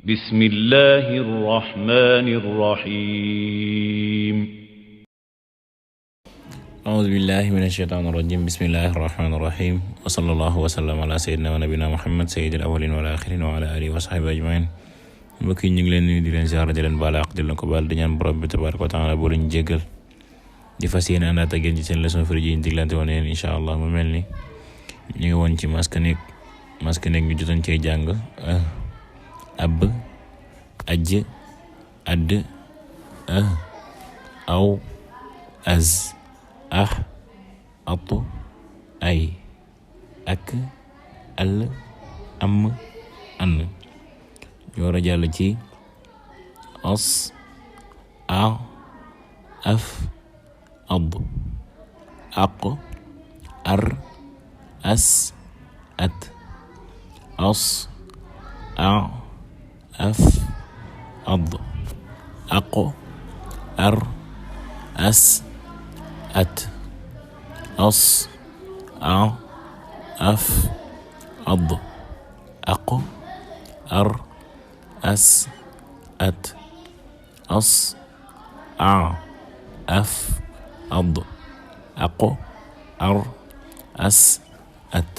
بسم الله الرحمن الرحيم أعوذ بالله من الشيطان الرجيم بسم الله الرحمن الرحيم وصلى الله وسلم على سيدنا ونبينا محمد سيد الأولين والآخرين وعلى آله وصحبه أجمعين mbokk yi ñu ngi leen nuyu di leen ziar di leen baal àq di leen ko baal di ñaan borom bi tabaraka wa taala boo leen jéggal di fas yéene àndaat ak yéen ci seen leçon firi ji ñu diglante woon yéen incha allah mu mel ni ñu ngi woon ci masque néeg ñu jotoon cee jàng ab ajj add aw az atu ay ak al am an ñu war a jàll ci as af ad aq ar as at as af ad aq ar as at as af ad aq ar as at as af ad aq ar as at